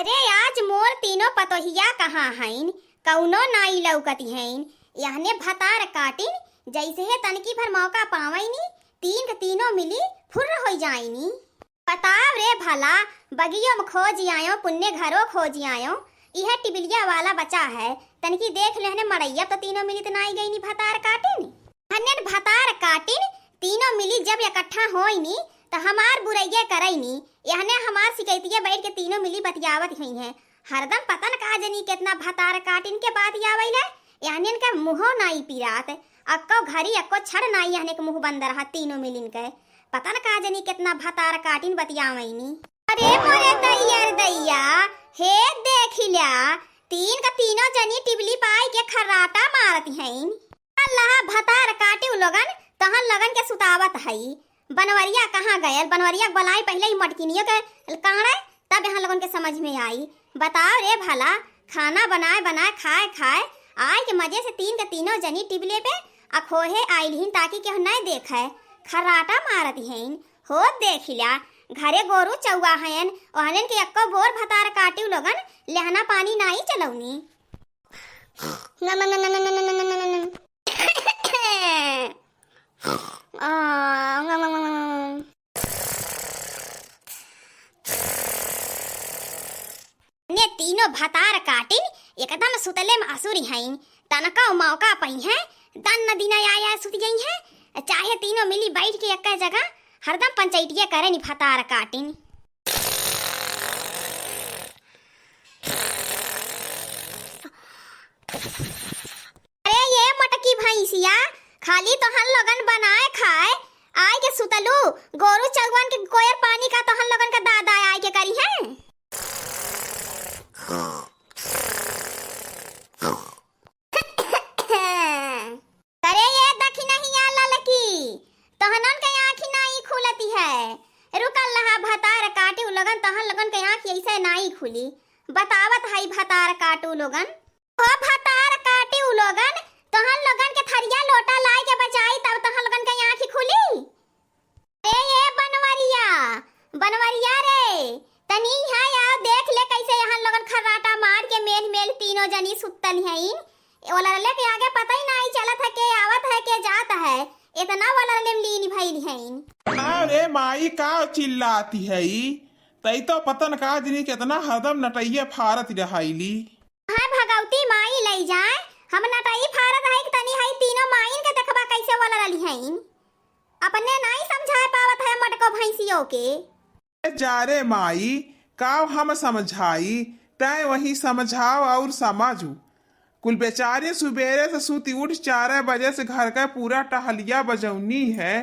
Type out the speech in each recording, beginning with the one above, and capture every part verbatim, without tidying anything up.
अरे, आज मोर तीनों पतोहिया कहाँ हईन? कउनो नाई लउकत हईन। यहने भतार काटिन, जइसे हे तनकी भर मौका पावइनी, तीन क तीनों मिली फुर्र होइ जाइनी। बताव रे भला, बगियो में खोज आयो, पुन्ने घरो खोज आयो, इहे टिबिलिया वाला बचा है। तनकी देख लेहने मड़इया, त तीनों मिली त नाई गइनी भतार काटिन। हन्नेन भतार काटिन, तीनों मिली जब इकट्ठा होइनी, त हमार बुरइये करइनी। यहने हमार सिकैतिये बैठ के तीनों मिली बतियावत हुइहैं। हरदम पता न का जनी केतना भतार काटिन के बात आवइले। यहनेन के मुँहो नाई पिरात। अक्को घरी अक्को छड़ नाई यहने के मुँह बंद रहा तीनों मिलिन के। पता न का जनी केतना भतार काटिन बतियावइनी। अरे मोरे दैया रे दैया, हे देखिल्या, तीन क तीनों जनी टिबली पाई के खर्राटा मारत हईन। अल्लाह भतार काटिउ लोगन, तहन लोगन के सुतावत हई। बनवरिया कहाँ गयल? बनवरिया क बोलाई पहिले ही मटकिनियो के काढ़े, तब यहाँ लोगन के समझ में आई। बताव रे भला, खाना बनाए बनाए खाए खाए आए के मजे से तीन क तीनों जनी टिबले पे अखोहे आइल हिन ताकि केहू नहीं देखे। खर्राटा मारत हईन। होत देखिल्या, घरे गोरू चौआ हयन, ओहनन के एक्को बोर भतार काटिउ लोगन लेहना पानी नाई चलौनी। ने तीनों भतार काटिन एकदम सुतले में असुरी हईन। तनका मौका पइहैं, दन न दिना आया सुत गई हैं। चाहे तीनों मिली बैठ के एक जगह हरदम पंचायतिया करे नि भतार काटिन। अरे ये मटकी भैंसिया, खाली तोहन लोगन बनाए खाए आए के सुतलू, गोरू चौवन के कोयर पानी का तोहन लोगन का दादा आए के करी है। अरे ये दखिनहिया ललकी, तोहनन के आँखी नाई खुलती है। रुकल रहा भतार काटी उ लोगन, तोहन लोगन के आँखी ऐसे नाई खुली। बतावत हई भतार काटू लोगन। हो भतार काटी उ लोगन, तोहन लोगन के थरिया लोटा लाए के बचाई तब तोहन लोगन के आँखी खुली। ए, ए बनवरिया, बनवरिया रे, तनी इहाँ आओ, देख ले कैसे यहाँ लोगन खर्राटा मार के मेल मेल तीनों जनी सुतल हईन। ओलरले के आगे पता ही नाई चलत है के आवत है के जात है, इतना ओलरले में लीन भइल हईन। अरे माई का चिल्लाती है ई? तई तो पता न का जनी कितना हरदम नटैया फारत रहैली। हाय भगवती माई लई जाए, हम नटई फारत है कि तनी हई तीनों माइन के देखबा कैसे ओलरली हईन। अपने नाई समझाए पावत है मटको भैंसियों के। ए जा रे माई, का हम समझाई, तैं वही समझाव और समझू। कुल बेचारी सुबेरे से सूती उठ चार बजे से घर का पूरा टहलिया बजौनी है,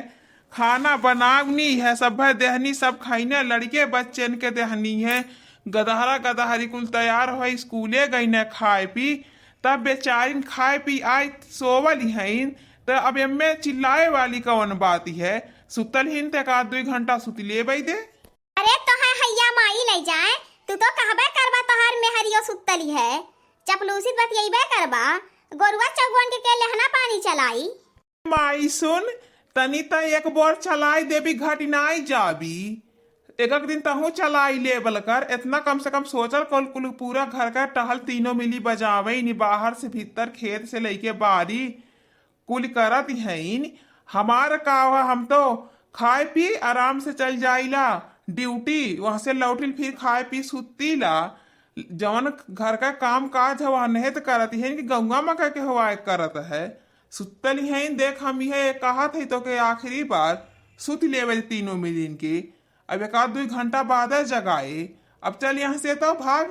खाना बनावनी है, सब देहनी, सब खैने, लड़के बच्चन के देहनी है, गदहरा गदहरी कुल तैयार हो स्कूले गईने खाए पी, तब बेचारिन खाए पी आई सोवल हईन, त अब एम्मे चिल्लाए वाली कौन बात है? सुतल हिन त एक आध दुई घंटा सुत लेबै दे। अरे तोहे हैया माई लई जाए, तू तो कहबे करबा तोहार मेहरियो सुतली है, चपलूसी बतियैबे करबा, गोरुआ चौगुअन के, के लेहना पानी चलाई। माई सुन, तनी त एक बोर चलाई देबी घटिनाई जाबी, एक एक दिन तहूँ चलाई लेबल कर, इतना कम से कम सोचल कल कुल पूरा घर का टहल तीनों मिली बजावे नी, बाहर से भीतर खेत से लेके बारी कुल करत हईन। हमार का हुआ, हम तो खाए पी आराम से चल जाइला ड्यूटी, वहाँ से लौटिल फिर खाए पी सुतीला। जवन घर का काम काज है वह नहेत करत हईन कि गौवा में का के हवा करत है। सुतल हईन, देख हम यह कहत है तो के आखिरी बार सुत लेवे तीनों मिलिन के। अब एक आध दुई घंटा बाद जगाए। अब चल यहाँ से तो भाग।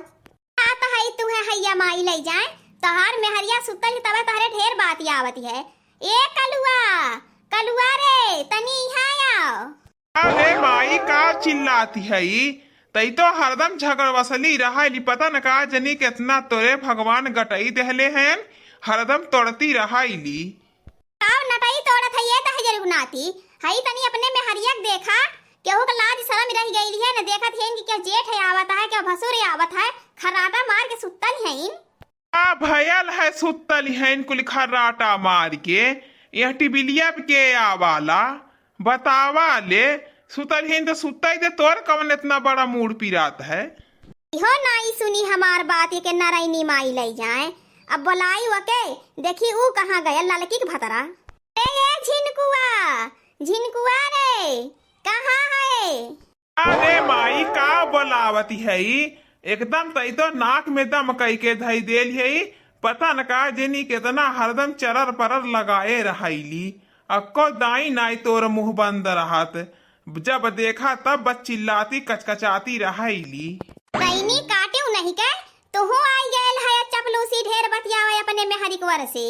का तो हई तू है हैया माई लई जाए, तोहार मेहरिया सुतल ही तबे तोहरे ढेर बात आवत है। ए कलुआ, कलुआ रे, तनी इहाँ आओ। अरे माई का चिल्लाती है ई? तई तो हरदम झगड़ वसली रहली, पता न का जनी कितना तोरे भगवान गटई देहले हैं, हरदम तोड़ती रहली। काव नटई तोड़त है ये दहिजरी नाती? हई तनी अपने मेहरिया के देखा, केहू के लाज शरम रह गइल है, न देखत है कि केहू जेठ है आवत है, केहू भसुर है आवत है, खर्राटा मार के सुतल हईन। का भयल है सुतल हईन कुल खर्राटा मार के, यह टिबिलिया पे के आवाला, बतावा ले, सुतल हईन तो सुतई दे, तोर कवन इतना बड़ा मूड़ पिरात है? इहो नाई बात ये के नारायणी माई लई जाए। अब बोलाई ओके, देखी ऊ कहाँ गयल ललकी के भतरा। ए, ए झिनकुआ, झिनकुआ रे, कहाँ है? अरे माई, का बोलावत हई? एकदम तई तो नाक में दम कई के धई देल हई। पता न का जनी केतना हरदम चरर परर लगाए रहैली। अक्को दाई नाई तोर मुँह बंद रहत। जब देखा तब बस चिल्लाती कचकचाती रहैली। तैनी काटिउ नहीं के, तुहू आई गयल है चपलूसी ढेर बतियावे अपने मेहरी के वर से।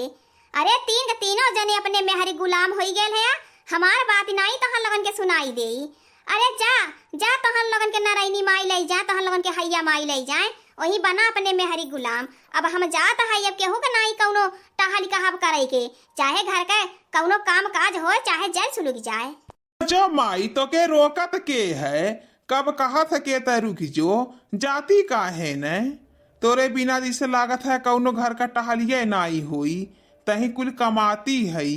अरे तीन के तीनों जने अपने मेहरी गुलाम होई गयल है, हमार बात नाई तहन लोगन के सुनाई देई। अरे जा, जा तहन लोगन के नारायणी माई लई जा, तहन लोगन के हैया माई लई जाए, वही बना अपने मेहरी गुलाम। अब हम जात है, अब केहू के नाई कौनो टहल कहब करे के, चाहे घर के कौनो काम काज होए, चाहे जल सुलग जाए। जो माई, तोके रोकत के है? कब कहत है के त रुक जो, जाती काहे न? तोरे बिना जैसे लागत है कौनो घर का टहलिए नाई होई, तही कुल कमाती हई,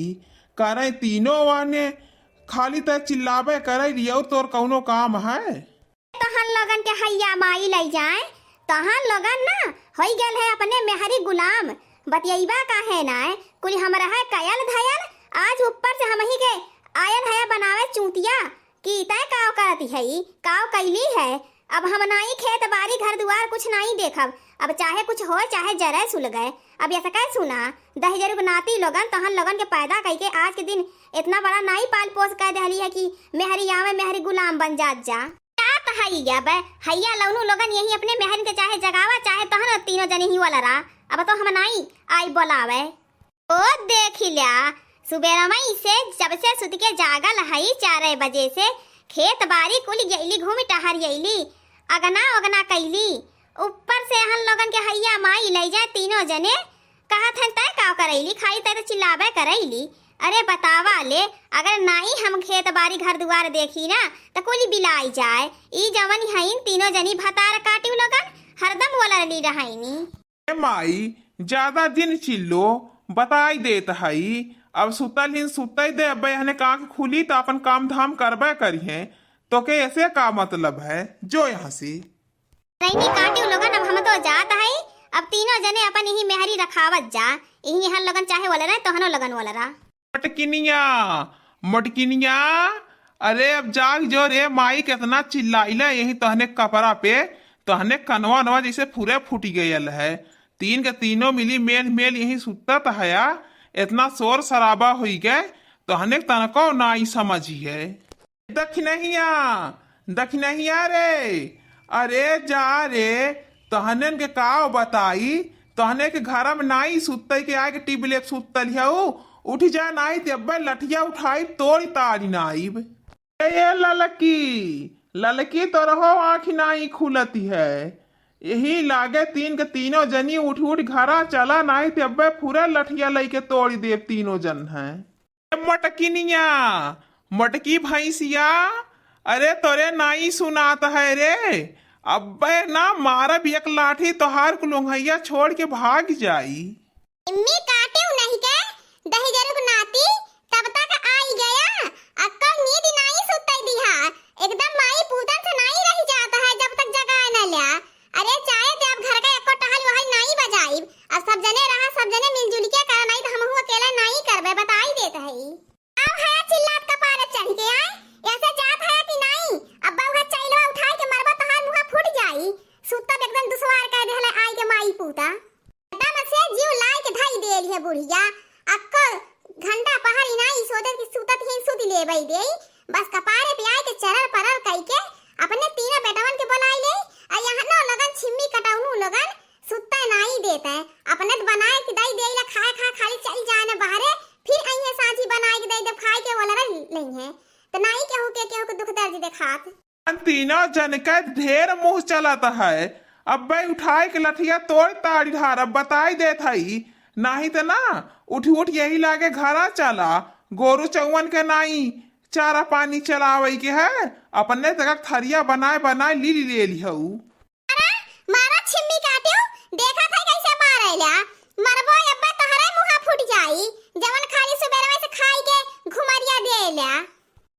करे तीनों वाने, खाली त चिल्लाबे करे रियौ, तोर कौनो काम है? तहन लोगन के हैया माई लई जाए, तहन लोगन ना होई गेल है अपने मेहरी गुलाम, बतियैबा काहे नाय, कुल हमरा है कयल धयल, आज ऊपर से हमही के आयल है बनावे चूतिया, कि तय काव करती है, काव कैली है। अब हम नाई खेत बारी घर दुआर कुछ नाई देखब, अब चाहे कुछ होए चाहे जरे सुलगे। अब ऐसा कह सुना, दहिजरू के नाती लोगन तहन लोगन के पैदा कई के आज के दिन इतना बड़ा नाई पाल पोस कह दहली है कि मेहरी आवे मेहरी गुलाम बन जात जा। जात हई अब, हैया लौनू लोगन यही अपने मेहरिन के चाहे जगावा, चाहे तहन तीनों जने ही वाला रहा। अब तो हम नाई आई बोलावे। ओ देखी ल्या, सुबेरमई से जब से सुत के जागल हई चार बजे से, खेत बारी कुल गईली, घूम टहर अइली, अगना ओगना कैली। ऊपर से हन लोगन के हैया माई लई जाए तीनों जने, कहत हन तय का करैली, खाली तय तो चिल्लाबे करैली। अरे बतावा ले, अगर नाई हम खेत बारी घर दुआर देखी ना, त कुल बिलाई जाए। ई जवन हईन तीनों जनी भतार काटिउ लोगन, हरदम वलरली रहैनी। ए माई, ज्यादा जिन चिल्लो, बताई देत हई। अब सुतल हिन सुतई दे, अब एहने का आँख खुली त अपन काम धाम करबे करिहें। तोके ऐसे का मतलब है? जो यहाँ से। नहीं, नहीं, काटिउ लोगन, अब हम तो जात हई। अब तीनों जने अपन यही मेहरी रखावत जा। यही हन लोगन चाहे वलरा, तोहनो लोगन वलरा। मोटकिनिया, मोटकिनिया, अरे अब जाग जो रे, माई केतना चिल्लाइला यही तहने कपड़ा पे, तहने कनवा नवा जैसे फुरे फूटि गयल है। तीन के तीनों मिली मेल मेल यही सुतत हया, इतना शोर शराबा हुई गए, तहने तनको नाई समझी है। दखिनहिया, दखिनहिया रे, अरे जा रे, तहनन के काव बताई, तहने के घरम नाई सुत्तै के आए के टिबलेप सुत्तल हऊ, उठि जा नाई ते अब्बे लठिया उठाई तोड़ि ताड़ी नाइब। ए, ए ललकी, ललकी तोरहो आँखि नाई खुलति है, यही लागे तीन के तीनों जनी उठि उठि घरा चला नाई ते अब्बे फुरे लठिया लइके तोड़ि देब तीनों जन हैं। ए मोटकिनिया, मोटकी भैंसिया, अरे तोरे नाई सुनात है रे, अब्बे ना मारब एक लाठी तोहार कुलुंघैया छोड़ के भाग जाई। इम्मी काटिउ नहीं के दहिजरुक नाती, तब तक आई गया, अक्कल नींद नाई सुतई दिहा, एकदम माई पूतन से नाई रह जात है जब तक जगाए न ल्या। अरे चाहे ते अब घर का एको टहल वहल नाई बजाइब, अब सब जने रहा, सब जने मिलजुल के करा, नाई तो हमहू अकेला नाई करबे, बताई देत हई। अब हया चिल्लात कपारे चढ़ के आए, ऐसे जात हया कि नाई, अब बउहा चैलवा उठाए के मरबा तहार मुहा फूट जाई, सुतब एकदम दुश्वार कर देहले आई के माई पूता। एकदम से जीव लाए के धई देली है बुढ़िया, अक्को घंटा पहर इनाई सोचत कि सुतत ही सुत लेबई देई, बस कपारे पे आए के चरर परर कई के अपने तीनों बेटवन के बोलाई ले, आ यहाँ नौ लगन छिम्मी कटौनू लगन सुत्ते नाई देते, अपने तो बनाए के दई देइला खाए खा खाली चल जाए न बाहरे, फिर अइहे साँझी बनाए के दई देब खाए के वलरा लइहे, तो नाई केहू के केहू के दुख दर्द देखात। तीनों जन के ढेर मुँह चलत है, अब्बे उठाए के लठिया तोड़ ताड़ी धार, अब बताई देत हई, नाही त ना उठ उठ यही लागे घरा चला, गोरू चौवन के नाई चारा पानी चलावे के है, अपने तक थरिया बनाए बनाए ली ली ले लिहऊ। अरे, मारा छिम्मी काटियो, देखा था कैसे मारेला। मरबो अब्बे तोहरे मुहा फूट जाई, जवन खाली सुबेरवे से खाई के घुमरिया देला।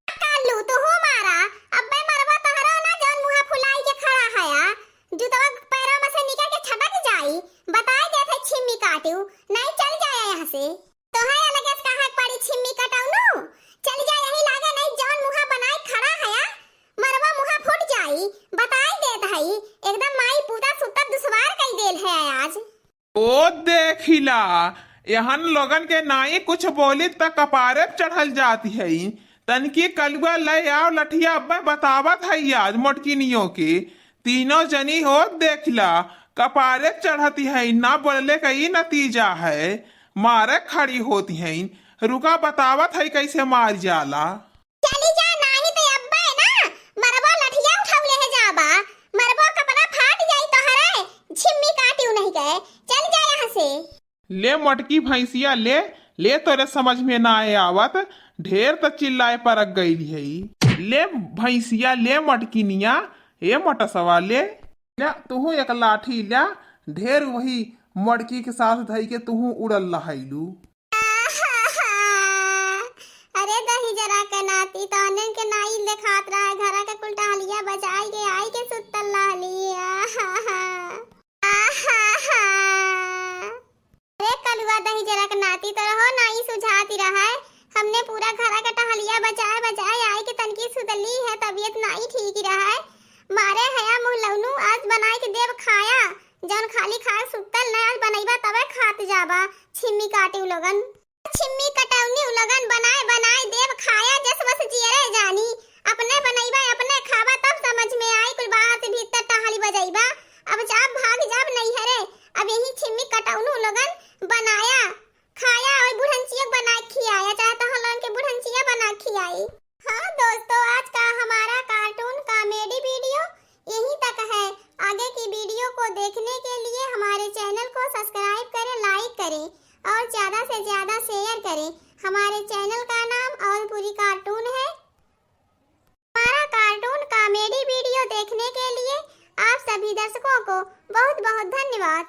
कालू, तू हो मारा, अब्बे मरबो तोहरो ना जवन मुहा फुलाई के खड़ा हया। जूतवा पैरों में से निकल के छटक तू नहीं, चल जाए यहाँ से। तोहे अलगे से कहा पड़ी छिम्मी कटौनू, चल जा यही लागे, नहीं जौन मुहा बनाए खड़ा हया, मरबो मुहा फूट जाई, बताई देत हई, एकदम माई पूता सुतत दुश्वार कई देल है आज। ओ देखिला, एहन लोगन के नाई कुछ बोली त कपारे पे चढ़ल जाती है। तनकी कलुआ ले आओ लठिया, अब मैं बतावत है आज मोटकिनियों के। तीनों जनी हो देखिला, कपारे पे चढ़ती है, ना बोलले का ई नतीजा है, मारे खड़ी होती है। रुका बतावत है कैसे मार जाला। चली जा, नाही तो अब्बे ना मरबो लठिया उठौले है जाबा, मरबो कपड़ा फाट जाई तोहरे, छिम्मी काटियो नहीं गए, चल जा यहाँ से। ले मोटकी भैंसिया ले, ले तोरे समझ में ना आए आवत, ढेर त चिल्लाए परक गई है। ले भैंसिया ले मोटकिनिया, ए मोटसवा ले, ले तुहू एक लाठी ले, ढेर वही मोटकी के साथ धई के तुहू उड़ल लहैलू। अरे दही जरा के नाती, तहनन के नाई देखात रहा, घरा के कुल टहलिया बजाई के आई के सुतल रहली। आहा, आहा। अरे कलुआ दही जरा के नाती, तो रहो नाई सुझाती रहा है, हमने पूरा घरा के टहलिया बजाए बजाए आई के तनकी सुतली है, तबीयत नाई ठीक रहा है। मारे हया मुँह लौनू, आज बनाई के देब खाया, जौन खाली खाए सुतल न, आज बनैबा तबे खात जाबा, छिम्मी काटी उ लोगन। छिम्मी कटौनी उ लोगन बनाए बनाए देब खाया, जस बस जियरे जानी। अपने बनैबा, अपने खाबा, तब समझ में आई, कुल बाहर से भीतर टहली बजैबा। अब जाब भाग जाब नैहरे, अब यही छिम्मी कटौनू उ लोगन बनाया खाया और बुढ़ंचिया बना के खियाया, चाहे तो लोगन के बुढ़ंचिया बना के खियाई। हाँ दोस्तों, आज का हमारा cartoon comedy video यहीं तक है। आगे की video को देखने के लिए हमारे channel को subscribe करें, like करें और ज्यादा से ज्यादा share करें। हमारे channel का नाम और पूरी cartoon है। हमारा cartoon comedy video देखने के लिए आप सभी दर्शकों को बहुत बहुत धन्यवाद।